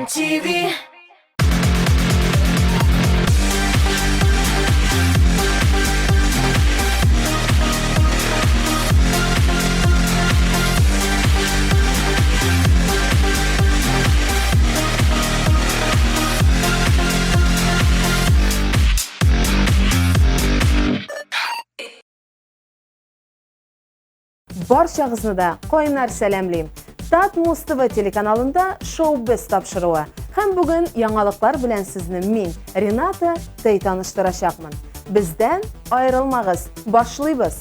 TMTV. Барчагызны да кайнар сәламлим. Татмуз ТВ телеканалында Шоу-без тапшыруы. Һәм бүген яңалыклар белән сезне мин, Рената Тей таныштырачакмын. Бездән аерылмагыз. Башлыйбыз.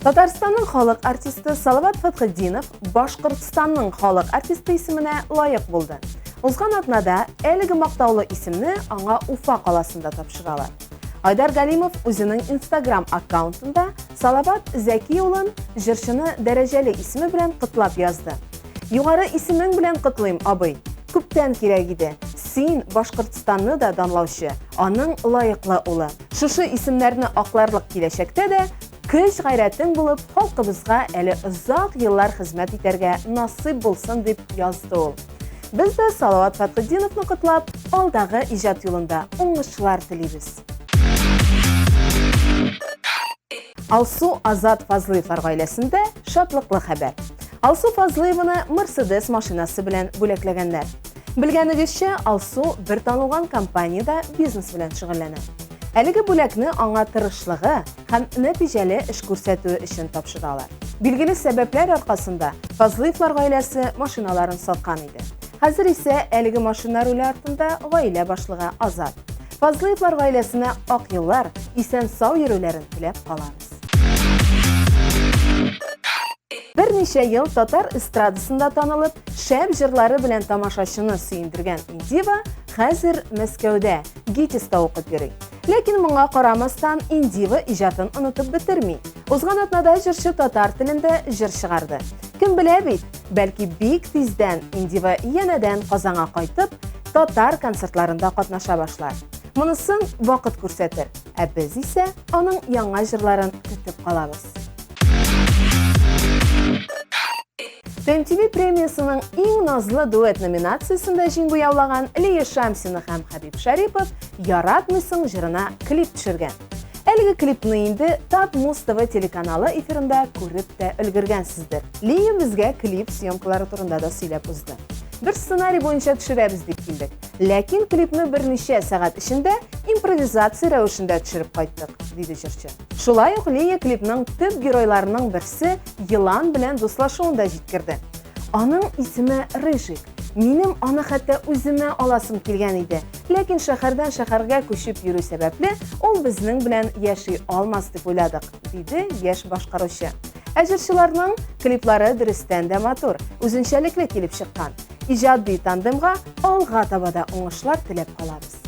Татарстанның халык артисты Салават Фәтхетдинов Башкортстанның халык артисты исеменә лаек булды. Узган атнада әлеге мактаулы исемне аңа Уфа каласында тапшыралар. Айдар Галимов үзенең Instagram аккаунтында Салават Зәки улын җырчыны дәрәҗәле исеме белән котлап язды. Югары исемең белән котлыйм, абый. Күптән кирәк иде. Син Башкортстанны да данлаучы, аның лаеклы улы. Шушы исемнәрне акларлык киләчәктә дә көч-гайрәтең булып, халкыбызга әле озак еллар хезмәт итәргә насыйп булсын, дип язды ул. Без дә Салават Фәтхетдиновны котлап, алдагы иҗат юлында уңышлар телибез. Алсу Азат Фазлыевлар гаиләсендә шатлыклы хәбәр. Алсу Фазлыеваны Мерседес машинасы белән бүләкләгәннәр. Белгәнегезчә, Алсу бер танылган компаниядә бизнес белән шөгыльләнә. Әлеге бүләкне аңа тырышлыгы һәм нәтиҗәле эш күрсәтүе өчен тапшыралар. Билгеле сәбәпләр аркасында Фазлыевлар гаиләсе машиналарын саткан иде. Хәзер исә әлеге машина руле артында гаилә башлыгы Азат. Фазлыевлар гаиләсенә ак юллар, исән-сау йөрүләрен теләп калабыз. Берничә ел татар эстрадасында танылып, шәп җырлары белән тамашачыны сөендергән Индива хәзер Мәскәүдә, ГИТИСта укып йөри. Ләкин моңа карамастан, Индива иҗатын онытып бетерми. Узган атнада җырчы татар телендә җыр чыгарды. Кем белә бит, бәлки бик тиздән Индива янәдән Казанга кайтып, татар концертларында катнаша башлар. Монысын вакыт күрсәтер. Ә без исә аның яңа җырларын көтеп калабыз. ТМТВ премиясенең иң назлы дуэт номинациясендә җиңү яулаган Лия Шамсина һәм Хәбиб Шарипов Яратмыйсың җырына клип төшергән. Әлеге клипны инде Татмуз ТВ телеканалы эфирында күреп тә өлгергәнсездер. Лия безгә клип съемкалары турында да сөйләп узды. Бер сценарий буенча төшерәбез дип килдек. Ләкин клипны берничә сәгать эчендә импровизация рәвешендә төшереп кайттык, диде җырчы. Шулай ук Лия клипның төп геройларының берсе елан белән дуслашуын да җиткерде. Аның исеме Рыжик. Минем аны хәтта үземә аласым килгән иде. Ләкин шәһәрдән шәһәргә күчеп йөрү сәбәпле, ул безнең белән яши алмас дип уйладык, диде яшь башкаручы. Ә җырчыларның клиплары дөрестән дә матур, үзенчәлекле килеп чыккан. Иҗади тандемга алга таба да уңышлар теләп калабыз.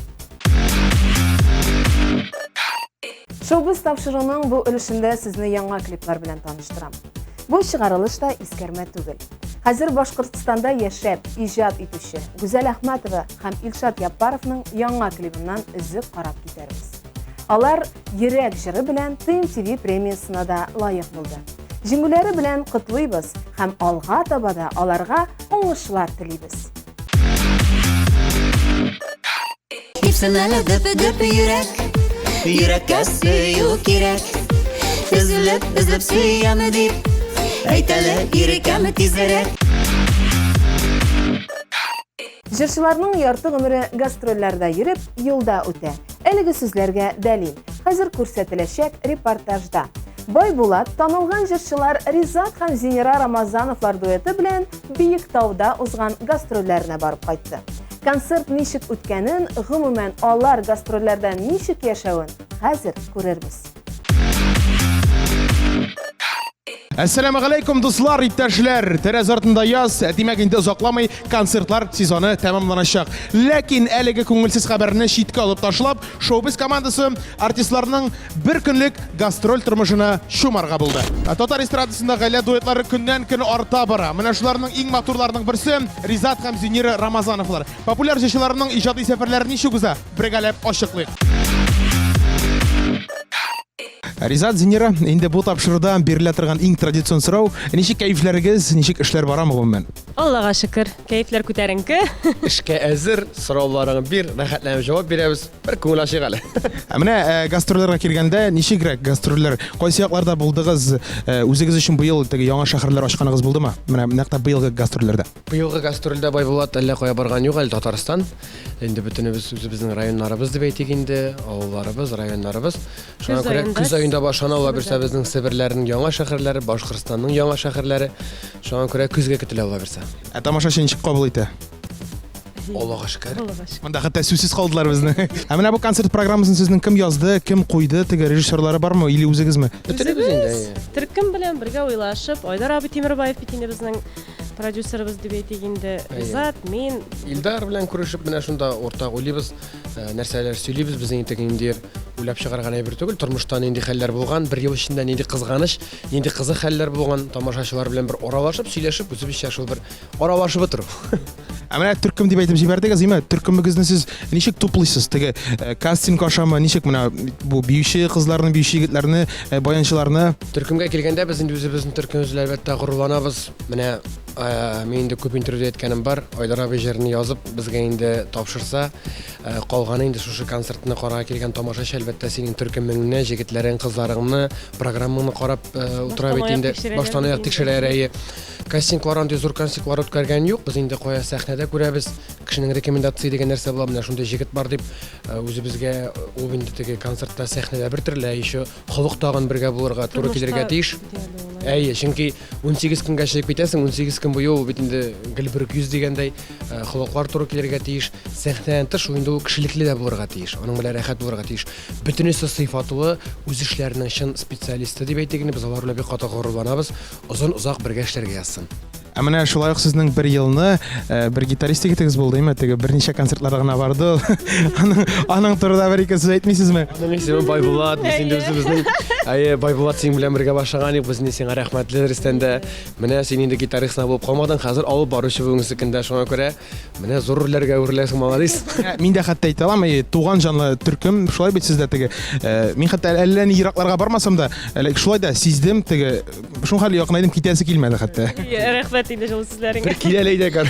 Шоу-біз тапшыруның бу өлешендә сезне яңа клиплар белән таныштырам. Бу чыгарылыш та искәрмә түгел. Хәзер Башкортстанда яшәп, иҗат итүче Гүзәл Әхмәтова һәм Илшат Яппаровның яңа клибыннан өзек карап китәрбез. Алар Йөрәк җыры белән ТМТВ премиясенә дә лаек булды. Җиңүләре белән котлыйбыз һәм алга таба да аларга уңышлар телибез. Типсен әле дөп-дөп йөрәк, йөрәккә сөю кирәк. Өзелеп, өзелеп сөям дип, әйт әле ирекәм тизрәк. Җырчыларның ярты гомере гастрольләрдә йөреп, юлда үтә. Әлеге сүзләргә дәлил, хәзер күрсәтеләчәк репортажда. Байбулат танылган җырчылар Ризат һәм Зинира Рамазановлар дуэты белән Биектауда узган гастрольләренә барып кайтты. Концерт ничек үткәнен, гомумән, алар гастрольләрдә ничек яшәвен хәзер күрербез. Әссәламегаләйкүм, дуслар, иптәшләр! Тәрәз артында яз, ә димәк инде озакламый концертлар сезоны тәмамланачак. Ләкин әлеге күңелсез хәбәрне читкә алып ташлап, шоу-біз командасы артистларның бер көнлек гастроль тормышына чумарга булды. Ә татар эстрадасында гаилә дуэтлары көннән-көн арта бара. Менә шуларның иң матурларының берсе Ризат һәм Зинира Рамазановлар. Популяр җырчыларның иҗади сәфәрләре ничек уза? Бергәләп ачыклыйк. Ризат, Зинира, инде бу тапшыруда бирелә торган иң традицион сорау, ничек кәефләрегез, ничек эшләр бара гомумән? Аллага шөкер, кәефләр күтәренке. Эшкә әзер, сорауларыңны бир, рәхәтләнеп җавап бирәбез. Бер күңел ачыйк әле. Ә менә э, гастрольләргә килгәндә, ничегрәк гастрольләр? Кайсы якларда булдыгыз? Э, үзегез өчен быел теге яңа шәһәрләр ачканыгыз булдымы? Менә нәкъ тә быелгы гастрольләрдә. Быелгы гастрольдә Байбулат әллә кая барган юк әле Татарстан. Инде бөтенебез үзебезнең районнарыбыз дип әйтик инде, авылларыбыз, районнарыбыз. Шуңа Көз күрә аенда көз аенда башлана ала бирсә Себердә. безнең Себерләрнең яңа шәһәрләре, Башкортстанның яңа шәһәрләре. Шуңа күрә көзгә көтелә ала бирсә. Ә тамашачы ничек кабул итә? Аллага шөкер. Аллага шөкер. Монда хәтта сүзсез калдылар безне. Ә менә бу концерт программасын сезнең кем язды, кем куйды, теге режиссерлары бармы или үзегезме? Бөтенебез инде. әйе. Төркем белән бергә уйлашып, Айдар абый Тимербаев бит инде безнең продюсерыбыз дип әйтик инде. Әйе. Ризат, мин, Илдар белән күрешеп менә шунда уртак уйлыйбыз, э, нәрсәләр сөйлибез, безнең инде ниндидер уйлап чыгарган әйбер түгел, тормышта нинди хәлләр булган, бер ел эчендә нинди кызганыч, нинди кызык хәлләр булган, тамашачылар белән бер аралашып, сөйләшеп, үзебезчә шул бер аралашып утыру. Ә менә төркем дип әйтеп җибәрдегез, әйме? Төркемегезне сез ничек туплыйсыз? Теге э, кастинг ашамы, ничек менә бу биюче кызларны, биюче егетләрне, э, баянчыларны? Төркемгә килгәндә без инде үзебезнең төркемебез белән әлбәттә горурланабыз. Менә э, мин инде күп интервью әйткәнем бар, Айдар абый җырны язып безгә инде тапшырса, Э, калганы инде шушы концертны карарга килгән тамашачы әлбәттә синең төркемеңне, җегетләрең, кызларыңны, программаңны карап э, утыра бит инде. Баштан аяк тикшерәләр әйе. Кастинглар андый зур кастинглар үткәргән юк. Без инде кая сәхнәдә күрәбез, кешенең рекомендация дигән нәрсә була, менә шундый җегет бар дип э, үзебезгә ул инде теге концертта сәхнәдә бер төрле, еще холык тагын бергә булырга туры килергә тиеш. Әйе, чөнки 18 көнгә чыгып китәсең, 18 көн буе ул бит инде гел бер йөз дигәндәй, холыклар туры килергә тиеш. Сәхнәдән тыш ул инде ул кешелекле дә булырга тиеш, аның белән рәхәт булырга тиеш. Бөтенесе сыйфатлы, үз эшләренең чын специалисты дип әйтик инде, без алар белән бик каты горурланабыз. Озын-озак бергә эшләргә язсын. Ә менә шулай ук сезнең бер елны э, бер гитарист егетегез булды, әйме? Теге берничә концертларда гына барды ул. Аның аның турында бер ике сүз әйтмисезме? Аның исеме Байбулат, без инде үзебезнең Әйе, Байбулат синең белән бергә башлаган идек, без инде сиңа рәхмәтле дөрестән дә. Менә син инде гитарист кына булып калмадың, хәзер алып баручы бүгенге көндә, шуңа күрә Менә зур рольләргә әвереләсең, молодец. Мин дә хәтта әйтә алам, әйе, туган җанлы төркем, шулай бит сездә теге. Э, мин хәтта әллә ни еракларга бармасам да, әле шулай да сиздем теге, шул хәл якынайдым, китәсе килмәде хәтта. Рәхмәт инде җылы сүзләреңә. Бер килә әле әйдә, кар.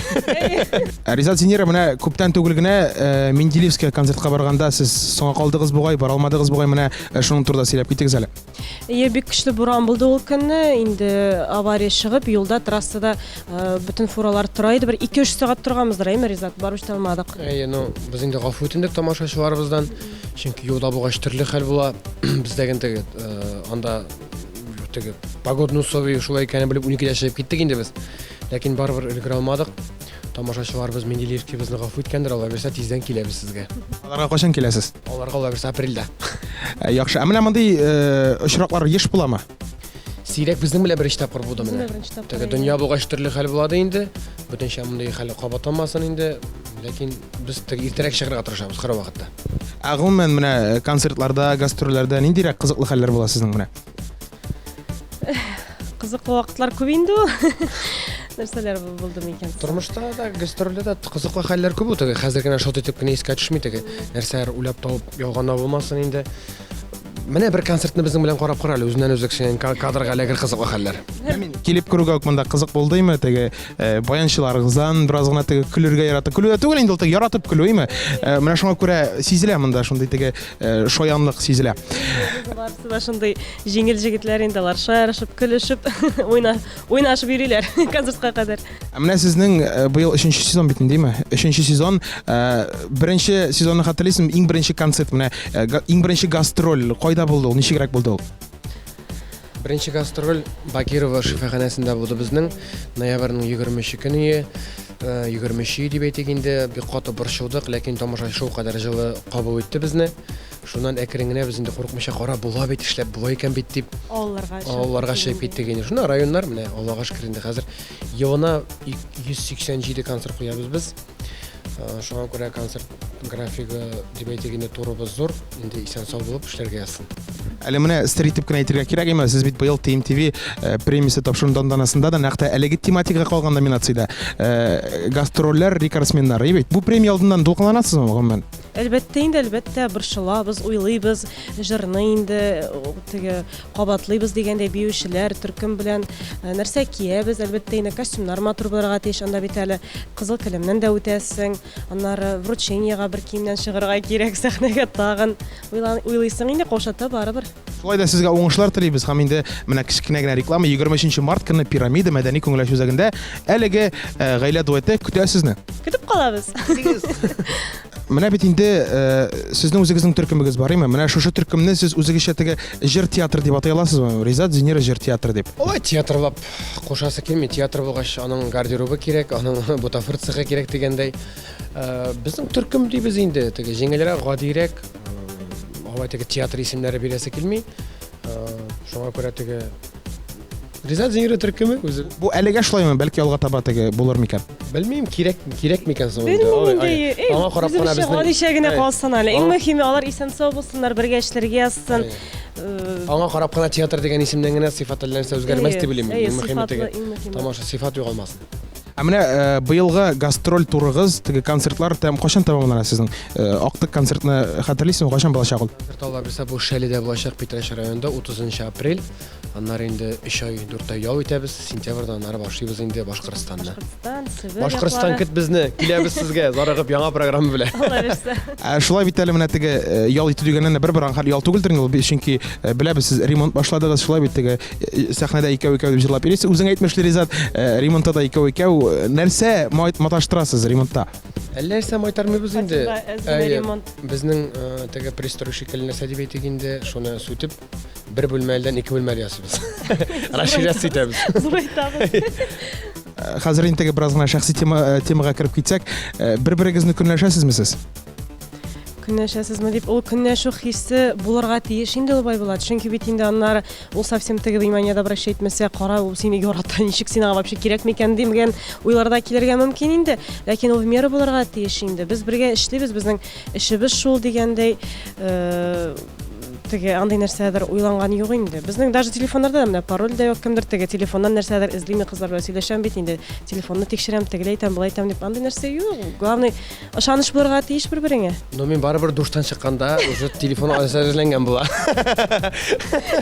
Ә Ризат Зинира, менә күптән түгел генә э, Менделеевская концертка барганда сез соңа калдыгыз бугай, бара алмадыгыз бугай, менә э, шуның турында сөйләп китегез әле. Әйе, бик көчле буран булды ул көнне. Инде авария чыгып, юлда, трассада э, бөтен фуралар тора иде. Бер 2-3 сәгать торганбыздыр, әйме, Ризат? Барып җитә алмадык. Әйе, ну, без инде гафу үтендек тамашачыларыбыздан. Чөнки юлда булгач төрле хәл була. Бездә теге э, анда теге погодный условия шулай икәнен белеп 12-дә чыгып киттек инде без. Ләкин барыбер өлгерә алмадык. Тамашачыларыбыз Менделеевский безне гафу иткәндер, алла бирсә, тиздән киләбез сезгә. Аларга кайчан киләсез? Аларга алла бирсә, апрельдә. Ә, яхшы. Ә менә мондый э, очраклар еш буламы? Сирәк безнең белән беренче тапкыр булды менә. Беренче тапкыр. Теге дөнья булгач төрле хәл булады инде. Бүтәнчә мондый хәл кабатланмасын инде. Ләкин без теге иртәрәк чыгарга тырышабыз һәр вакытта. Ә гомумән менә э, концертларда, гастрольләрдә ниндирәк кызыклы хәлләр була сезнең менә? Кызыклы вакытлар күп инде ул. Нәрсәләр булды микән? Тормышта да, гастрольдә дә кызыклы хәлләр күп ул теге. Хәзер генә шот итеп кенә искә төшми теге. Нәрсәләр уйлап табып ялганлау булмасын инде. Менә бер концертны безнең белән карап кара әле, үзеннән үзе кешенең кадрга эләгер кызыклы хәлләр. Мин килеп керүгә үк монда кызык булды име, теге э, баянчыларыгыздан бераз гына теге көлергә яратып. Көлү дә түгел инде ул теге яратып көлү име. Э, менә шуңа күрә сизелә монда шундый теге э, шаянлык сизелә. Барысы да шундый Җиңел җегетләр инде алар, шаярышып, көлешеп, уйна, уйнашып йөриләр концертка кадәр. Ә менә сезнең э, быел өченче сезон бит инде, димме? Өченче сезон. Э, беренче сезонны хәтерлисеңме? Иң беренче концерт менә, э, иң беренче гастроль кайда булды ул? Ничегрәк булды ул? Беренче гастроль Бакирова шифаханәсендә булды безнең. Ноябрьнең 23 көне, 23 дип әйтик инде, бик каты борчылдык, ләкин тамашачы шул кадәр җылы кабул итте безне. Шуннан әкрен генә без инде курыкмыйча кара була бит, эшләп була икән бит дип авылларга чыгып авылларга чыгып киттек инде. Шунда районнар менә Аллага шөкер инде хәзер елына 187 концерт куябыз без. Э, шуңа күрә концерт графигы дип әйтик инде турыбыз зур. Инде исән сау булып эшләргә язсын. Әле менә сер итеп кенә әйтергә кирәк, әмма сез бит быел TMTV э, премиясе тапшыру тантанасында да нәкъ тә әлеге тематикага калган номинациядә э, гастрольләр рекордсменнары бит. Бу премия алдыннан дулкынланасызмы гомумән? Әлбәттә инде, әлбәттә, борчылабыз, уйлыйбыз, җырны инде теге кабатлыйбыз дигәндәй биючеләр төркем белән э, нәрсә киябез, әлбәттә инде костюмнар матур булырга тиеш, анда бит әле кызыл келәмнән дә үтәсең, аннары вручениега бер киемнән чыгарга кирәк сәхнәгә тагын. Уйлыйсың инде, каушата барыбер. Шулай да сезгә уңышлар телибез һәм инде менә кечкенә генә реклама 23 март көнне Пирамида мәдәни күңел ачу үзәгендә әлеге э, гаилә дуэты көтә сезне. Көтеп калабыз. Менә бит инде э, сезнең үзегезнең төркемегез бар, име? Менә шушы төркемне сез үзегезчә теге җыр театры дип атай аласызмы? Ризат Зинира җыр театры дип. Алай театрлап кушасы килми. Театр булгач, аның гардеробы кирәк, аның бутафор цехы кирәк дигәндәй. Э, безнең төркем дибез инде, теге җиңелрәк, гадирәк. Э, алай теге театр исемнәре бирәсе килми. Э, шуңа күрә теге Ризат Зинира төркеме үзе. Бу әлегә шулаймы? Бәлки алга таба теге булыр микән? Белмим, кирәк кирәк микән соң инде. Белмим инде. Аңа карап кына безнең гадичә генә калсын әле. Иң мөһиме алар исән-сау булсыннар, бергә эшләргә язсын. Аңа карап кына театр дигән исемнән генә сыйфат әллә нәрсә үзгәрмәс дип уйлыйм. Иң мөһиме теге тамаша сыйфат югалмасын. Ә менә э, быелгы гастроль турыгыз, теге концертлар тәм кайчан тәмамлана сезнең? Э, актык концертны хәтерлисезме, кайчан булачак ул? Концерт Алла бирсә, бу Шәледә булачак, Питрәч районында 30 апрель. Аннары инде 3 ай, 4 ай ял итәбез. Сентябрьдә аннары башлыйбыз инде Башкортстанны. Башкортстан, Себер Башкортстан көт безне, киләбез сезгә, зарыгып яңа программа белән. Алла бирсә. Ә шулай бит әле менә теге э, ял итү дигәннән дә бер-бер аңа ял түгелдер инде ул, чөнки беләбез сез ремонт башладыгыз, шулай бит теге сәхнәдә икәү-икәү дип җырлап йөрисез. Үзең әйтмешли, Ризат, э, ремонтта да икәү-икәү. Э, нәрсә маташтырасыз ремонтта? Әллә нәрсә майтармыйбыз инде. Әйе, безнең э, теге пристрой шикелле нәрсә дип әйтик инде, шуны сүтеп, бер бүлмәледән ике бүлмәле ясыйбыз. Расширяться итәбез. Зурайтабыз. Хәзер инде теге бераз гына шәхси тема, темага кереп китсәк, бер-берегезне көнләшәсезме сез? Көнләшәсезме дип, ул көнләшү хисе булырга тиеш инде ул Байбулат. Чөнки бит инде аннары ул совсем теге внимание да обращать итмәсә, кара, ул сине ярата, ничек син аңа вообще кирәк микән дигән уйлар да килергә мөмкин инде. Ләкин ул в меру булырга тиеш инде. Без бергә эшлибез, безнең эшебез шул дигәндәй, э, теге андый нәрсәдер уйланган юк инде. Безнең даже телефоннарда да менә пароль дә юк, кемдер теге телефоннан нәрсәдер эзли, мин кызлар белән сөйләшәм бит инде, телефонны тикшерәм, тегеләй итәм, болай итәм дип, андый нәрсә юк. Главный Ышаныч булырга тиеш бер-береңә. Но мин барыбер душтан чыкканда уже телефон әзерләнгән була.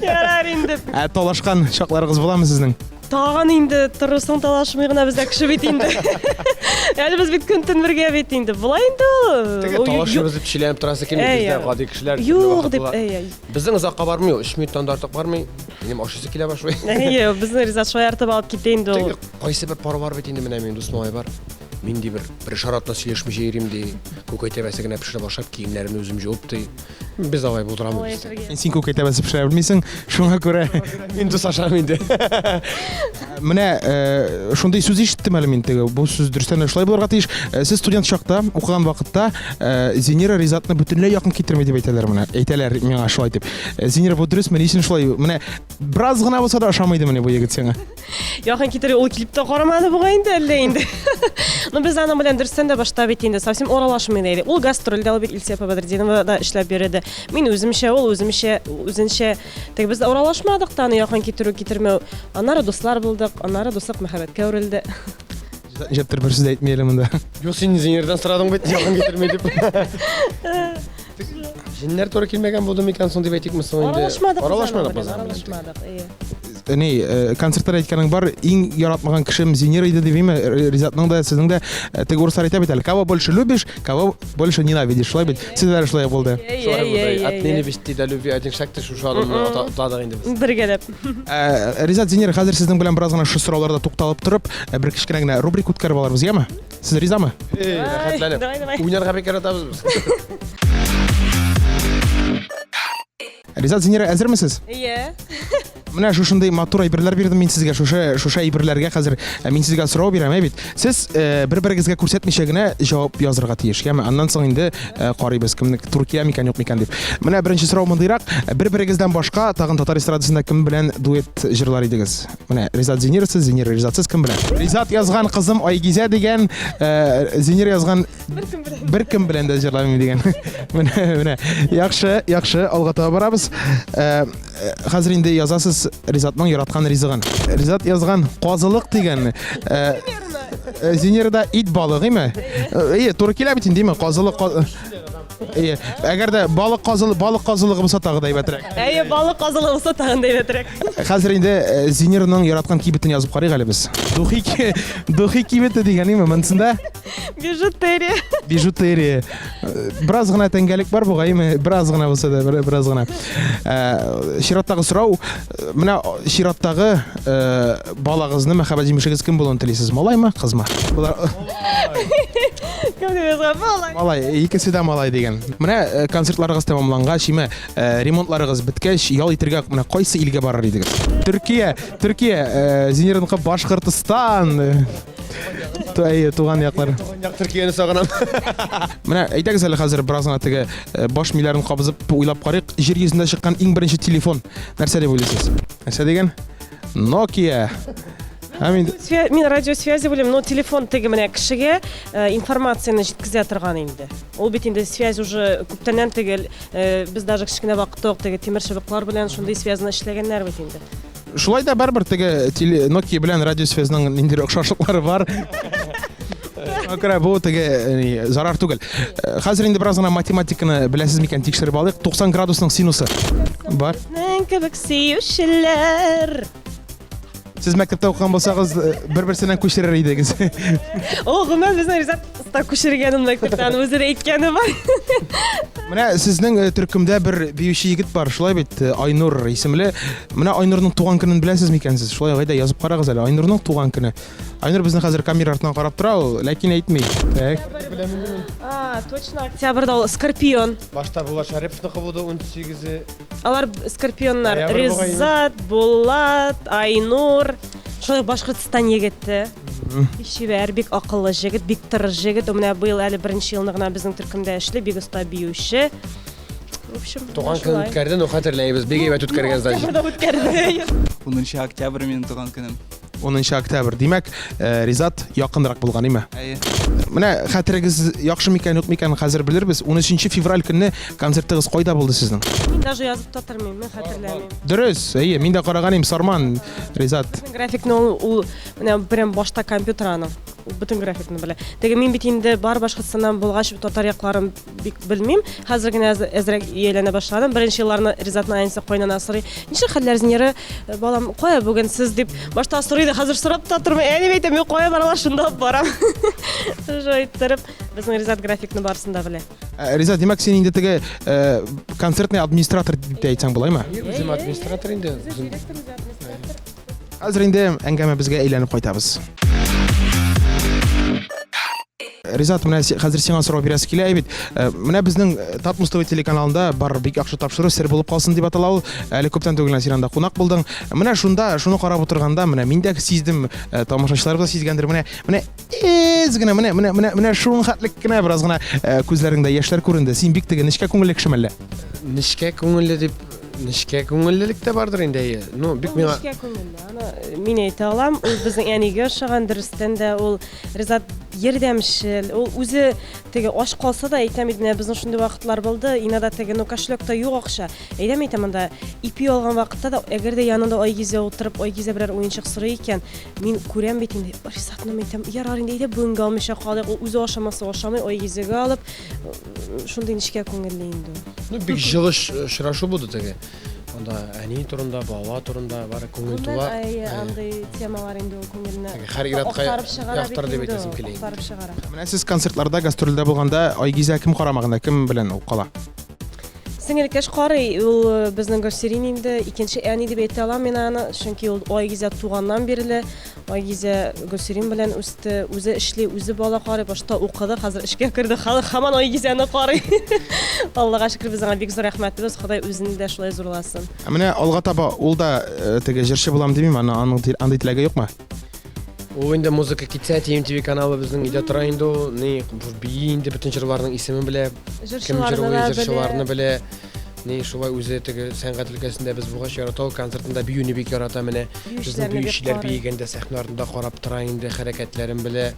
Ярар инде. Ә талашкан чакларыгыз буламы сезнең? Тагын инде торырсың талашмый гына бездә кеше бит инде. Әле без бит көн-төн бергә бит инде. Болай инде ул. Теге талашыбыз дип сөйләнеп торасы килми, бездә гади кешеләр. Юк дип, әйе. Безнең озакка бармый ул, 3 минуттан да артык бармый. Минем ашыйсы килә башлый. Әйе, безне Ризат шаяртып алып китә инде ул. Теге кайсы бер пар бар бит инде менә минем дус малай бар. Мин ди бер бер шаратны сөйләшмичә йөрим ди. Күкәй тәбәсе генә пешереп ашап, киемнәремне үзем җуып ди. Без алай булдырамыз. Син күкәй тәбәсе пешерә белмисең, шуңа күрә мин дус ашам инде. Менә э, шундый сүз ишеттем әле мин теге. Бу сүз дөрестән дә шулай булырга тиеш. Э, сез студент чакта, укыган вакытта э, Зинира Ризатны бөтенләй якын китерми дип әйтәләр менә. Әйтәләр миңа шулай дип. Зинира бу дөресме? Ни өчен шулай? Менә бераз гына булса да ошамый иде менә бу егет сиңа. Якын китерү ул килеп тә карамады бугай инде әллә инде. Ну без аның белән дөрестән дә башта бит инде совсем аралашмый да идек. Ул гастрольдә ул бит Илсөя апа Бәдретдинова да эшләп йөрде. Мин үземчә, ул үземчә, үзенчә. Теге без аралашмадык та аны якын китерү китермәү. Аннары дуслар булдык, аннары дуслык мәхәббәткә әверелде. Нишләптер бер сүз дә әйтми әле монда. Юк, син инженердан сорадың бит, якын китерми дип. Җеннәр туры килмәгән булды микән соң дип әйтикме соң инде? Аралашмадык. Аралашмадык без аның белән. Аралашмадык, әйе. Ни, э, концертлар әйткәнең бар, иң яратмаган кешем Зинира иде дип име, Ризатның да, сезнең дә э, теге урыслар әйтә бит әле, кого больше любишь, кого больше ненавидишь, шулай бит? Сездә дә шулай булды. Шулай булды. От ненависти до любви один шаг ты шушы адымны атладык инде без. Бергәләп. Э, Ризат, Зинира, хәзер сезнең белән бераз гына шушы сорауларда тукталып торып, бер кечкенә генә рубрика үткәреп алырбыз, яме? Сез ризамы? Эй, рәхәтләнеп. Давай, давай. Уйнарга бик яратабыз без. Ризат, Зинира, әзермесез? Иә. Менә шушындый матур әйберләр бирдем мин сезгә. Шушы шушы әйберләргә хәзер э, мин сезгә сорау бирәм, әй бит. Сез э, бер-берегезгә күрсәтмичә генә җавап язырга тиеш, яме? Аннан соң инде э, карыйбыз, кемне туры килә микән, юк микән дип. Менә беренче сорау мондыйрак. Бер-берегездән башка тагын татар эстрадасында кем белән дуэт җырлар идегез? Менә Ризат Зенирсыз, Зенир Ризатсыз кем белән? Ризат язган кызым Айгизә дигән, Зенир язган бер кем белән дә җырламыйм дигән. Менә, менә. Яхшы, яхшы, алга таба барабыз. Э, э, хәзер инде язасыз Ризатның яраткан ризыгын. Ризат язган казылык дигән. Э, Зинирда ит балыгы име? Әйе, туры килә бит инде, Казылык Әйе, әгәр дә балык казылы, балык казылыгы булса тагы да әйбәтрәк. Әйе, балык казылыгы булса тагын да әйбәтрәк. Хәзер инде Зинирның яраткан кибетен язып карыйк әле без. Духи духи кибете дигән име монсында? Бижутерия. Бижутерия. Бераз гына тәңгәлек бар бугай, бераз гына булса да, бераз гына. Э, чираттагы сорау, менә чираттагы э, балагызны мәхәббәт җимешегез кем булуын телисез? Малаймы, кызмы? Болар Кем дип язган? Малай. Малай, икесе дә малай дигән. Менә э, концертларыгыз тәмамлангач, име, ремонтларыгыз беткәч, ял итәргә менә кайсы илгә барыр идегез? Төркия, Төркия, Зинирныкы Башкортстан. Әйе, туган яклар. Туган як Төркияне сагынам. Менә әйдәгез әле хәзер бераз гына теге э, баш миләрен кабызып уйлап карыйк. Җир йөзендә чыккан иң беренче телефон нәрсә дип уйлыйсыз? Нәрсә дигән? Nokia. Һәм инде Мин радиосвязи беләм, но телефон теге менә кешегә э, информацияне җиткезә торган инде. Ул бит инде связь уже күптәннән теге э, без даже кечкенә вакытта ук теге тимер чыбыклар белән шундый связьны эшләгәннәр бит инде. Шулай да барыбер теге теле Nokia белән радиосвязьның ниндидер охшашлыклары бар. Шуңа күрә бу теге э, зарар түгел. Э, хәзер инде бераз гына математиканы беләсез микән тикшереп алыйк. 90 градусның синусы бар. Безнең кебек сөючеләр. Сез мәктәптә укыган булсагыз, э, бер-берсеннән күчерер идегез. О, гомумән безнең Ризат оста күчергән ул мәктәптән, үзе дә әйткәне бар. Менә сезнең э, төркемдә бер биюче егет бар, шулай бит, э, Айнур исемле. Менә Айнурның туган көнен беләсез микән сез? Шулай әйдә язып карагыз әле. Айнурның туган көне. Айнур безне хәзер камера артыннан карап тора ул, ләкин әйтми. Так. А, точно, октябрьдә ул Скорпион. Башта Булат Шариповныкы булды 18-е. Алар скорпионнар. Ноябрь бугай. Ризат, Булат, Айнур. Шулай Башкортстан егете. Бик чибәр, бик акыллы җегет, бик тырыш җегет. Ул менә быел әле беренче елны гына безнең төркемдә эшли, бик оста биюче. В общем, Туган көн үткәрде, но хәтерләйбез. Бик әйбәт үткәргән, значит. Октябрьдә үткәрде. 10 октябрь минем туган көнем. 10 октябрь. Димәк, э, Ризат якынрак булган, име? Әйе. Менә хәтерегез яхшы микән, юк микән, хәзер белербез. 13 февраль көнне концертыгыз кайда булды сезнең? Мин даже язып та тормыйм, мин хәтерләмим. Дөрес, әйе, мин дә караган идем, Сарман, Ризат. Безнең графикны ул, ул менә прям башта компьютер аның. Ул бөтен графикны белә. Теге мин бит инде бар Башкортстаннан булгач, татар якларын бик белмим. Хәзер генә әзрәк ияләнә башладым. Беренче елларны Ризатның әнисе кайнана сорый. Ничек хәлләр, Зинира? Э, балам, кая бүген сез дип башта сорый да, хәзер сорап та тормый. Әни әйтәм, мин кая баралар, шунда ук барам. Шулай иттереп, безнең Ризат графикны барысын да белә. Э, Ризат, димәк, син инде теге э, концертный администратор дип тә әйтсәң булаймы? Үзем администратор инде. Үзем. Хәзер инде әңгәмәбезгә әйләнеп кайтабыз. Ризат, менә хәзер сиңа сорау бирәсе килә бит. Э, менә безнең э, Татмус ТВ телеканалында бар бик яхшы тапшыру сер булып калсын дип атала ул. Әле күптән түгел син анда кунак булдың. Менә шунда, шуны карап утырганда, менә мин дә сиздем, э, тамашачылар да сизгәндер. Менә, менә әз генә, менә, менә, менә, менә шуның хәтлек кенә бераз гына күзләреңдә яшьләр күренде. Син бик теге нечкә күңелле кешеме әллә? Нечкә күңелле дип Нечкә күңеллелек тә бардыр инде, әйе. Ну, бик миңа Нечкә күңелле. Аны э, мин әйтә алам, ул безнең әнигә ошаган, дөрестән дә ул Ризат ярдәмчел. Ул үзе теге ач калса да әйтәм бит, менә безнең шундый вакытлар булды, иногда теге, ну, кошелекта юк акча. Әйдәм әйтәм монда ипи алган вакытта да, әгәр дә янында Айгизә утырып, Айгизә берәр уенчык сорый икән, мин күрәм бит инде, Ризатны әйтәм, ярар инде, әйдә бүгенгә алмыйча калыйк. Ул үзе ашамаса ашамый, Айгизәгә алып, Шундый нечкә күңелле инде ул. Ну, бик җылы очрашу булды теге. Анда әни турында, бала турында бары күңел тула. Әйе, андый темалар инде ул күңелне. Һәр ир-атка яктыр дип әйтәсем килә инде. Актарып чыгара. Менә сез концертларда, гастрольдә булганда Айгизә кем карамагында, кем белән ул кала? Сеңелкәш карый, ул э, безнең Гөлсирин инде икенче әни дип әйтә алам мин аны, чөнки ул Айгизә туганнан бирле Айгизә Гөлсирин белән үсте, үзе эшли, үзе бала карый, башта укыды, хәзер эшкә керде, хәзер һаман Айгизәне карый. Аллага шөкер, без аңа бик зур рәхмәтлебез, Ходай үзен дә шулай зурласын. Ә менә алга таба ул да э, теге җырчы булам димиме, аны аның андый теләге юкмы? Ул инде музыка китсә, TMTV каналы безнең өйдә тора инде ул. Ни, бии инде бөтен җырларның исемен белә. Кем җырлый, җырчыларны белә. Ни, шулай үзе теге сәнгать өлкәсендә без булгач ярата ул концертында биюне бик ярата менә. Безнең биючеләр биегәндә сәхнә артында карап тора инде, хәрәкәтләрен белә.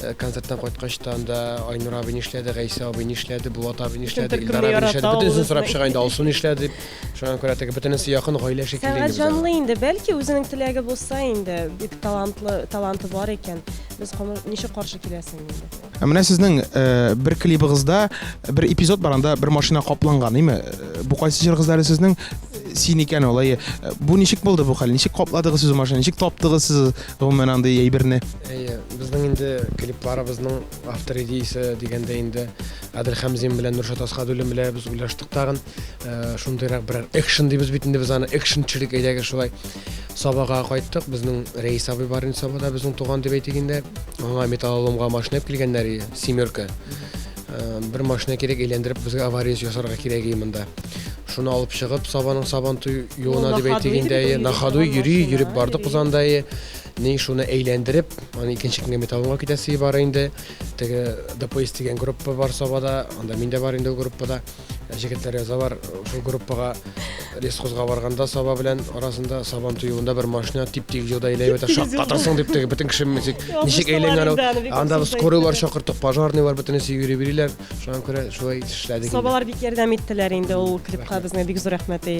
Э, концерттан кайткач та анда Айнур абый нишләде, Гайсә абый нишләде, Булат абый нишләде, Илдар абый нишләде, бөтенесен сорап чыга инде, Алсу нишләде дип. Шуңа күрә теге бөтенесе якын гаилә шикелле инде. Сәнгать җанлы инде, бәлки үзенең теләге булса инде, бик талантлы, таланты бар икән. Без ничек каршы киләсең инде? Ә менә сезнең э, бер клибыгызда бер эпизод бар, анда бер машина капланган, име? Э, бу кайсы җырыгыз әле сезнең? Син икән ул, әйе. Э, бу ничек булды бу хәл? Ничек капладыгыз сез машина? Ничек таптыгыз сез гомумән андый әйберне? Әйе, безнең инде клипларыбызның автор идеясе дигәндә инде Адел Хәмзин белән Нуршат Асхадуллин белән без уйлаштык тагын. Э, шундыйрак берәр экшен дибез бит инде без аны экшен төшерик әйдәгез шулай сабага кайттык безнең рәис абый бар инде сабада безнең туган дип әйтик инде аңа металлоломга машина алып килгәннәр семерка э, бер машина кирәк әйләндереп безгә авария ясарга кирәк иде монда шуны алып чыгып сабаның сабантуй юлына дип әйтик инде на ходу йөри йөреп бардык без анда ни шуны әйләндереп аны икенче көнгә металлоломга китәсе бар инде теге дпс дигән группа бар сабада анда мин дә бар инде ул группада Җегетләр язалар, шул группага лесхозга барганда Саба белән арасында Сабан туюында бер машина тип-тигез юлда әйләнеп ята, шаккатырсың дип теге бөтен кеше ничек ничек әйләнгән ул. Анда скорыйлар чакырттык, пожарныйлар бөтенесе йөри бириләр. Шуңа күрә шулай эшләдек. Сабалар бик ярдәм иттеләр инде ул клипка безгә бик зур рәхмәт.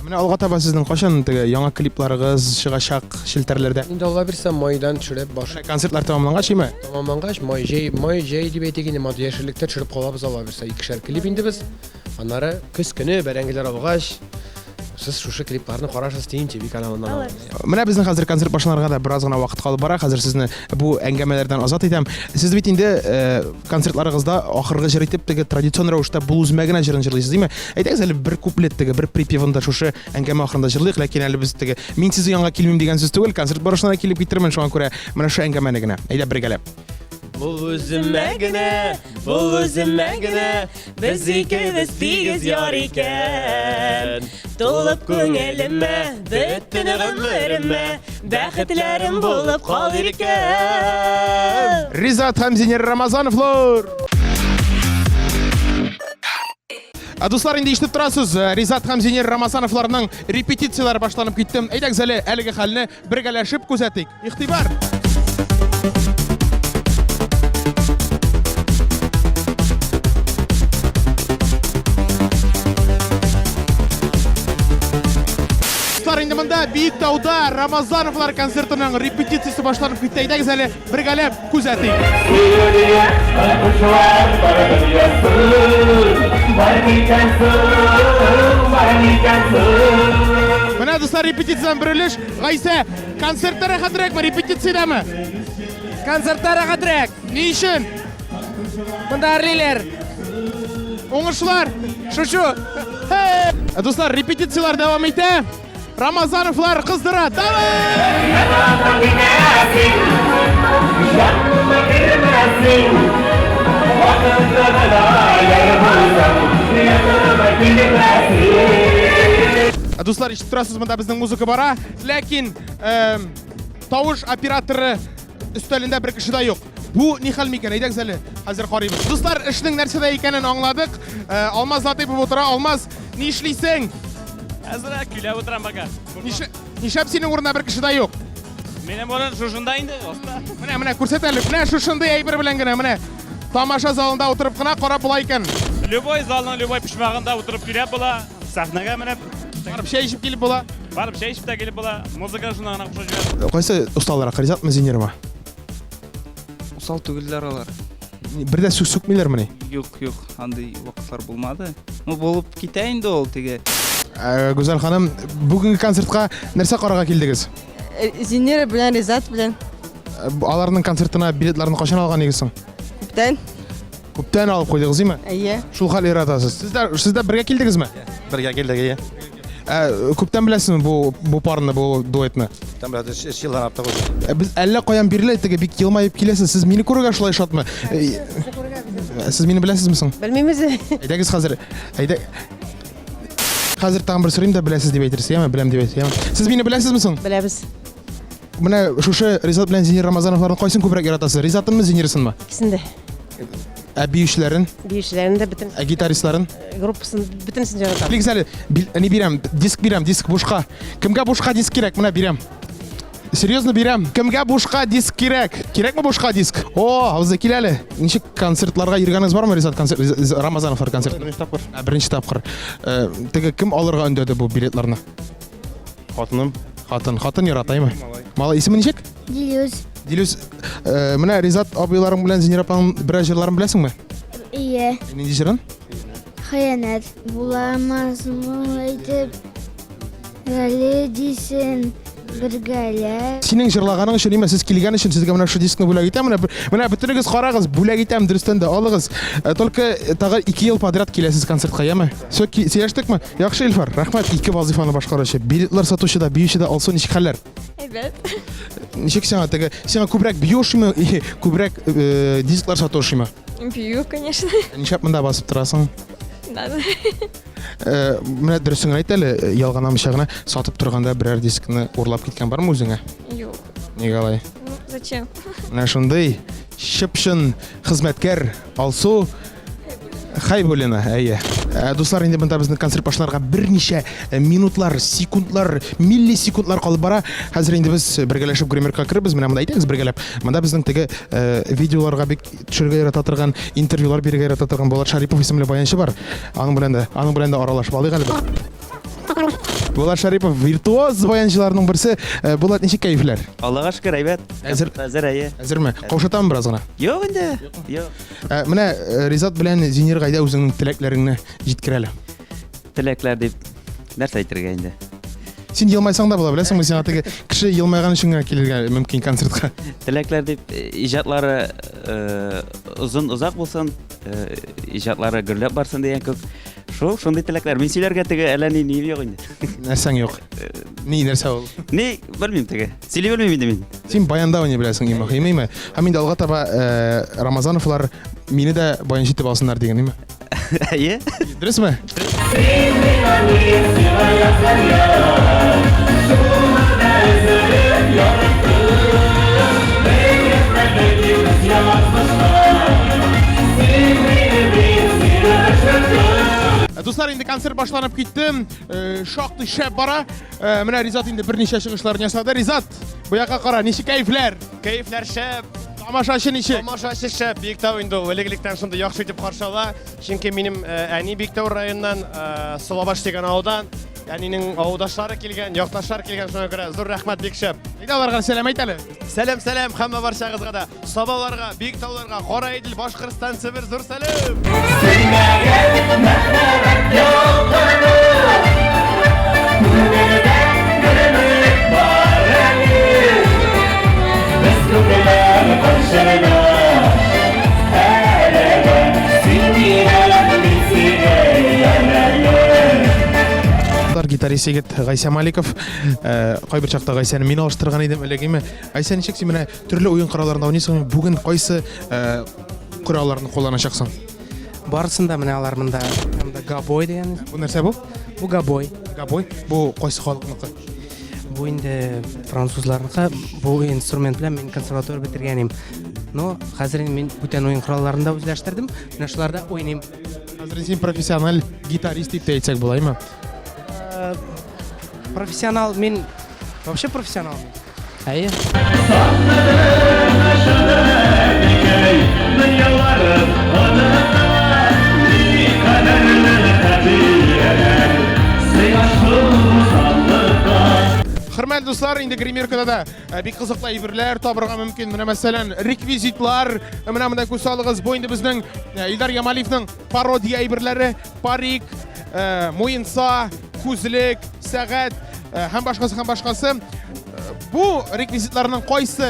Менә алга таба сезнең кайчан теге яңа клипларыгыз чыгачак челтәрләрдә? Инде Алла бирсә, майдан төшереп баш. Концертлар тәмамлангач, име? Тәмамлангач, май, җәй, май, җәй дип әйтик инде, май яшеллектә төшереп калабыз Алла бирсә. Икешәр клип инде без. Аннары көз көне бәрәңгеләр алгач, сез шушы клипларны карарсыз TNTV каналыннан. Менә безнең хәзер концерт башланырга да бераз гына вакыт калып бара. Хәзер сезне бу әңгәмәләрдән азат итәм. Сез бит инде э, концертларыгызда ахыргы җыр итеп теге традицион рәвештә бул үземә генә җырын җырлыйсыз, димме? Әйдәгез әле бер куплет теге, бер припевын да шушы әңгәмә ахырында җырлыйк, ләкин әле без теге мин сезнең янга килмим дигән сүз түгел, концерт барышында да килеп китермен, шуңа күрә менә шушы әңгәмәне генә. Әйдә бергәләп. Бул үземә генә, бул үземә генә, без икебез тигез яр икән. Тулып күңелемә, бөтен гомеремә, бәхетләрем булып кал иркәм. Ризат һәм Зинер Рамазановлар! Ә, дуслар, инде ишетеп торасыз, э, Ризат һәм Зинер Рамазановларның репетицияләре башланып китте. Әйдәгез әле әлеге хәлне бергәләшеп күзәтик. Игътибар! Дуслар, инде монда Биек тауда Рамазановлар концертының репетициясе башланып китте. Әйдәгез әле бергәләп күзәтик. Менә, дуслар, репетициядән бер өлеш. Гайсә, Концертта рәхәтрәкме, репетициядәме? Концертта рәхәтрәк. Ни өчен? Монда әрлиләр. Уңышлар. Шучу. Ә, дуслар, репетицияләр дәвам итә. Рамазановлар кыздыра. Давай! Ә, дуслар, ишетеп торасыз, монда безнең музыка бара. Ләкин тавыш операторы өстәлендә бер кеше дә юк. Бу ни хәл микән? Әйдәгез әле, хәзер карыйбыз. Дуслар, эшнең нәрсәдә икәнен аңладык. Э, Алмаз Латыйпов утыра. Алмаз, ни эшлисең? Әзрәк көйләп утырам пока. Нишләп синең урында бер кеше дә юк? Минем урын шушында инде, оста. Менә, менә күрсәт әле. Менә шушындый әйбер белән генә, менә тамаша залында утырып кына карап була икән. Любой залның любой почмагында утырып көйләп була. Сәхнәгә менеп. Барып чәй эчеп килеп була. Барып чәй эчеп тә килеп була. Музыка шунда гына кушып җибәр. Кайсы осталрак, Ризатмы, Зинирмы? Усал түгелләр алар. Бер дә сүз сүкмиләрмени? Юк, юк, андый вакытлар булмады. Ну, булып китә инде ул теге. Ә, Гүзәл ханым, бүгенге концертка нәрсә карарга килдегез? Э, Зинира белән Ризат белән. Э, аларның концертына билетларны кайчан алган идегез соң? Күптән. Күптән алып куйдыгыз, димме? Әйе. Шул хәл яратасыз. Сез дә сез дә бергә килдегезме? Бергә килдек, әйе. Ә, күптән беләсезме бу бу парны, бу дуэтны? Күптән беләбез, өч елдан артык уже. Ә, без әллә каян бирле теге бик елмаеп киләсез. Сез мине күрергә шулай шатмы? Э, Сез мине беләсезме соң? Белмибез. Әйдәгез хәзер. Әйдә. Хәзер тагын бер сорыйм да беләсез дип әйтерсез, яме? Беләм дип әйтсез, яме? Сез мине беләсезме соң? Беләбез. Менә шушы Ризат белән Зинир Рамазановларның кайсын күбрәк яратасыз? Ризатынмы, Зинирсынмы? Икесен дә. Ә биючеләрен? Биючеләрен дә бөтен. Ә гитаристларын? Группасын бөтенесен яратам. Килегез әле, ни бирәм, диск бирәм, диск бушка. Кемгә бушка диск кирәк? Менә бирәм. Серьезно бирәм. Кемгә бушка диск кирәк? Кирәкме бушка диск? О, абзый, кил әле. Ничек концертларга йөргәнегез бармы, Ризат концерт, Рамазановлар концерт? Беренче тапкыр. Ә, беренче тапкыр. Э, теге кем алырга өндәде бу билетларны? Хатыным. Хатын, хатын яратаймы? Малай. Малай исеме ничек? Дилүс. Дилүс, э, менә Ризат абыйларың белән Зинира апаның берәр җырларын беләсеңме? Ие. Нинди җырын? Хыянәт. Буламазмы әйтеп, Гали дисен бергәләп. Синең җырлаганың өчен, имә, сез килгән өчен сезгә менә шушы дискны бүләк итәм. Менә, менә бөтенегез карагыз, бүләк итәм, дөрестән дә алыгыз. Э, только э, тагы 2 ел подряд киләсез концертка, яме? Все, сөйләштекме? Яхшы, Илфар, рәхмәт. Ике вазыйфаны башкаручы. Билетлар сатучы да, биюче дә Алсу, ничек хәлләр? Әйбәт. Ничек сиңа теге, сиңа күбрәк бию ошыймы, күбрәк э, дисклар сату ошыймы? Бию, конечно. Нишләп монда басып торасың? Надо. Э, менә дөресен генә әйт әле, э, ялганамыйча гына сатып торганда берәр дискны урлап киткән бармы үзеңә? Юк. Нигә алай? Ну, зачем? Менә шундый чып-чын хезмәткәр Алсу Хайбуллина, әйе. Ә, дуслар, инде монда безнең концерт башланырга берничә э, минутлар, секундлар, миллисекундлар калып бара. Хәзер инде без бергәләшеп гримерка керербез. Менә монда әйдәгез бергәләп. Монда безнең теге э, видеоларга бик төшерергә ярата торган, интервьюлар бирергә ярата торган Булат Шарипов исемле баянчы бар. Аның белән дә, аның белән дә аралашып алыйк әле. Булат Шарипов виртуоз баянчыларның берсе. Э, Булат, ничек кәефләр? Аллага шөкер, әйбәт. Әзер? Әзер, әйе. Әзерме? Каушатамы бераз гына? Юк инде. Юк. Ә, менә э, Ризат белән Зинир гайдә үзеңнең теләкләреңне җиткер әле. Теләкләр дип нәрсә әйтергә инде? Син елмайсаң да була, беләсеңме, сиңа теге кеше елмайган өчен генә килергә мөмкин концертка. Теләкләр дип э, иҗатлары э, озын озак булсын, э, иҗатлары гөрләп барсын дигән күк. Шул, шундый теләкләр. Мин сөйләргә теге әллә ни нием юк инде. Нәрсәң юк? Ни нәрсә ул? Ни, белмим теге. Сөйли белмим инде мин. Син баянда уйный беләсең, иң мөһиме, име? Һәм инде алга таба э, Рамазановлар мине дә баянчы итеп алсыннар дигән, име? Әйе. Дөресме? Дуслар, инде концерт башланып китте. Э, шактый шәп бара. Э, менә Ризат инде берничә чыгышларын ясады. Ризат, бу якка кара, ничек кәефләр? Кәефләр шәп. Тамашачы ничек? Тамашачы шәп. Биектау инде ул элек-электән шундый яхшы итеп каршы ала. Чөнки минем э, әни Биектау районыннан, э, Солабаш дигән авылдан. Әнинең авылдашлары килгән, якташлар килгән, шуңа күрә зур рәхмәт, бик шәп. Әйдә аларга сәлам әйт әле. Сәлам, сәлам һәммә барчагызга да. Сабаларга, Биектауларга, Кара Идел, Башкортстан, Себер зур сәлам. Сөймәгән мәхәббәт ялкыны Күңелдә гөрлек бар әле Без күпләр каршында Әлегә син минем, мин сине ярәле Гитарист егет Гайсә Маликов. Э, кайбер чакта Гайсәне мин алыштырган идем элек име. Гайсә, ничек син менә төрле уен коралларында уйныйсың? Бүген кайсы э, коралларны кулланачаксың? Барысын да менә алар монда. Монда гобой дигән. Бу нәрсә бу? Бу гобой. Гобой? Бу кайсы халыкныкы? Бу инде французларныкы. Бу инструмент белән мин консерватория бетергән идем. Но хәзер инде мин бүтән уен коралларын да үзләштердем. Менә шуларда уйныйм. Хәзер син профессиональ гитарист дип тә әйтсәк булаймы? Э, профессионал мин вообще профессионал мин. Әйе. Хөрмәтле дуслар, инде гримеркада да э, бик кызыклы әйберләр табырга мөмкин. Менә мәсәлән, реквизитлар. Э, менә монда күз салыгыз. Бу инде безнең э, Илдар Ямалиевның пародия әйберләре, парик, муенса, күзлек, сәгать һәм башкасы һәм башкасы. Бу реквизитларның кайсы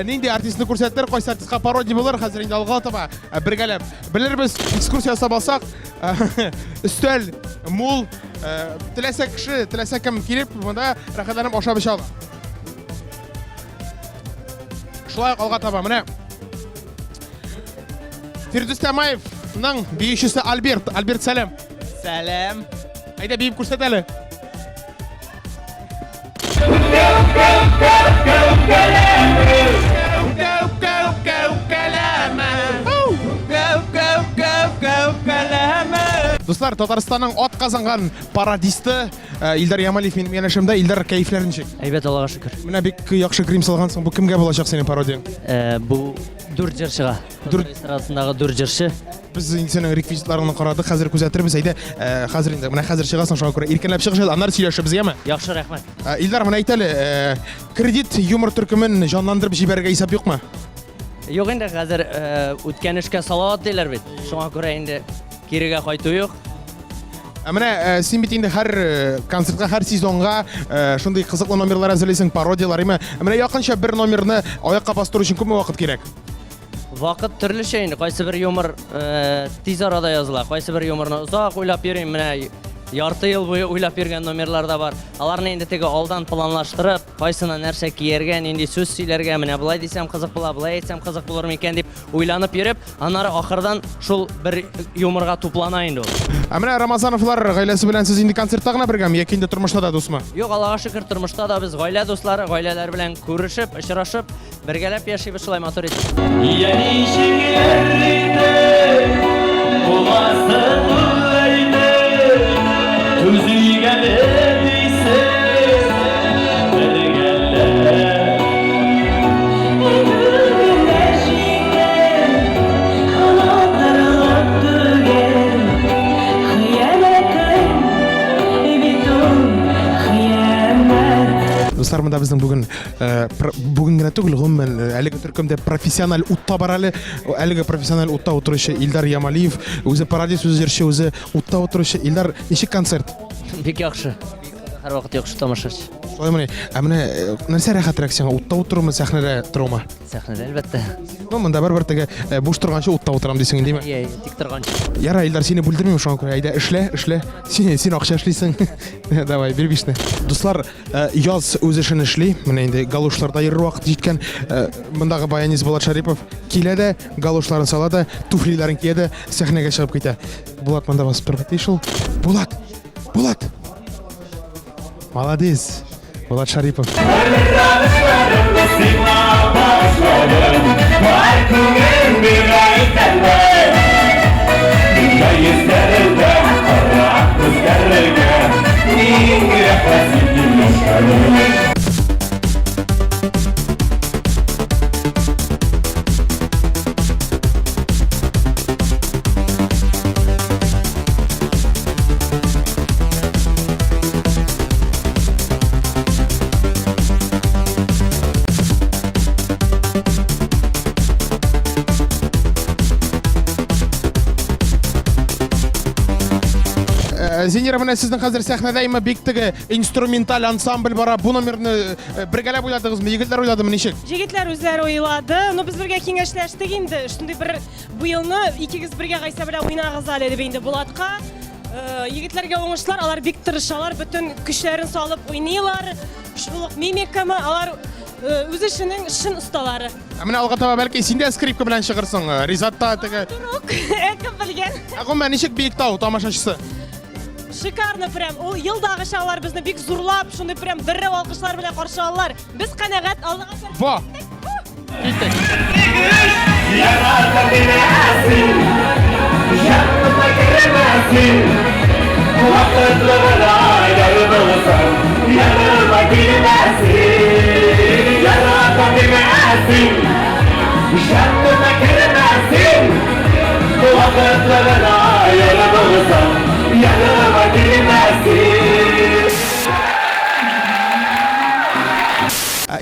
нинди артистны күрсәтер, кайсы артистка пародия булыр, хәзер инде алга таба бергәләп белербез. Экскурсия ясап алсак, өстәл мул, теләсә кеше, теләсә кем килеп, монда рәхәтләнеп ашап эчә ала. Шулай ук алга таба менә Фирдүс Тямаевның биючесе Альберт. Альберт, сәлам. Сәлам. Әйдә биеп күрсәт әле. Дуслар, Татарстанның ат казанган пародисты э, Илдар Ямалиев минем янәшәмдә. Илдар, кәефләр ничек? Әйбәт, Аллага шөкер. Менә бик яхшы грим салгансың. Бу кемгә булачак синең пародияң? Э, бу дүрт җырчыга. Дүрт эстрадасындагы дүрт җырчы. Без инде синең реквизитларыңны карадык, хәзер күзәтербез. Әйдә, э, хәзер инде, менә хәзер чыгасың, шуңа күрә иркенләп чыгыш, аннары сөйләшербез, яме? Яхшы, рәхмәт. Э, Илдар, менә әйт әле, э, кредит юмор төркемен җанландырып җибәрергә исәп юкмы? Юк инде, хәзер үткән эшкә салават диләр бит. Шуңа күрә инде кирегә кайту юк. Ә менә син бит инде һәр концертка, һәр сезонга шундый кызыклы номерлар әзерлисең, пародияләр, име? Ә менә якынча бер номерны аякка бастыру өчен күпме вакыт кирәк? Вакыт төрлечә инде. Кайсы бер юмор э, тиз арада языла, кайсы бер юморны озак уйлап йөрим. Менә ярты ел буе уйлап йөргән номерлар да бар. Аларны инде теге алдан планлаштырып, кайсына нәрсә кияргә, нинди сүз сөйләргә, менә болай дисәм кызык була, болай әйтсәм кызык булыр микән дип уйланып йөреп, аннары ахырдан шул бер юморга туплана инде ул. Ә менә Рамазановлар гаиләсе белән сез инде концертта гына бергәме яки инде тормышта да дусмы? Юк, Аллага шөкер, тормышта да без гаилә дуслары, гаиләләр белән күрешеп, очрашып, Бергәләп яшибез шулай матур итеп. Я ничекләр итеп буласы әйтеп, Түзик әле дисез бергәләп. Гөлгенә җиңел, онытырлык түгел, Хыянәтең бит ул хыянәт. Дуслар, монда безнең бүген Э, бүген генә түгел, гомумән, э, әлеге төркемдә профессиональ утта бар әле. Әлеге профессиональ утта утыручы Илдар Ямалиев, үзе пародист, үзе җырчы, үзе утта утыручы. Илдар, ничек концерт? Бик яхшы. Һәрвакыт яхшы тамашачы. Шулаймыни? Ә менә э, нәрсә рәхәтрәк сиңа, утта утырумы, сәхнәдә торумы? Сәхнәдә, әлбәттә. Ну, монда барыбер теге буш торганчы утта утырам дисең инде, Иә, тик торганчы. Яра, Илдар, сине бүлдермим, шуңа күрә әйдә эшлә, эшлә. Син, син акча эшлисең. Давай, бир бишне. Дуслар, Э, яз үз эшен эшли. Менә инде галошларда йөрер вакыт җиткән. Э, мондагы баянист Булат Шарипов килә дә, галошларын сала да, туфлиләрен кия дә, сәхнәгә чыгып китә. Булат монда басып торырга тиеш ул. Булат! Булат! Молодец! Булат Шарипов. Э, Зинира, менә сезнең хәзер сәхнәдә имә бик теге инструменталь ансамбль бара. Бу номерны э, бергәләп уйладыгызмы? Егетләр уйладымы, ничек? Егетләр үзләре уйлады. Ну, без бергә киңәшләштек инде. Шундый бер бу елны икегез бергә Гайсә белән уйнагыз әле дип инде Булатка. Э, егетләргә уңышлар, алар бик тырышалар, бөтен көчләрен салып уйныйлар. Шул ук мимикамы, алар э, үз эшенең чын осталары. Ә менә алга таба бәлки син дә скрипка белән чыгырсың. Э, Ризат та теге. Вдруг, кем белгән. Ә гомумән ничек Биектау тамашачысы? Шикарно прям. Ул елдагыча алар безне бик зурлап, шундый прям дәррәү алкышлар белән каршы алалар. Без канәгать, Аллага шөкер. Во! Киттек.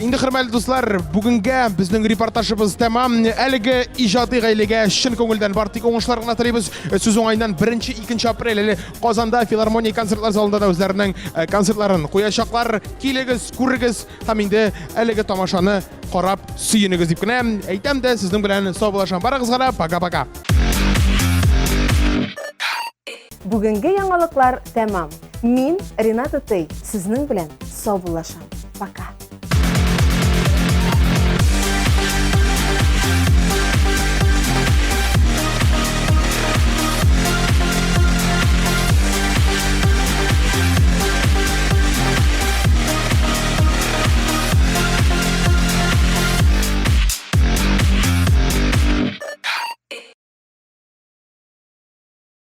Инде хөрмәтле дуслар, бүгенгә безнең репортажыбыз тәмам. Әлеге иҗади гаиләгә чын күңелдән бар тик уңышлар гына телибез. Сүз уңаеннан 1-2 апрель әле Казанда филармония концертлар залында да үзләренең э, концертларын куячаклар. Килегез, күрегез һәм инде әлеге тамашаны карап сөенегез дип кенә әйтәм дә сезнең белән саубуллашам. Барыгызга да пока-пока. Бүгенге яңалыклар тәмам. Мин, Рената Тей, сезнең белән саубуллашам. Пока.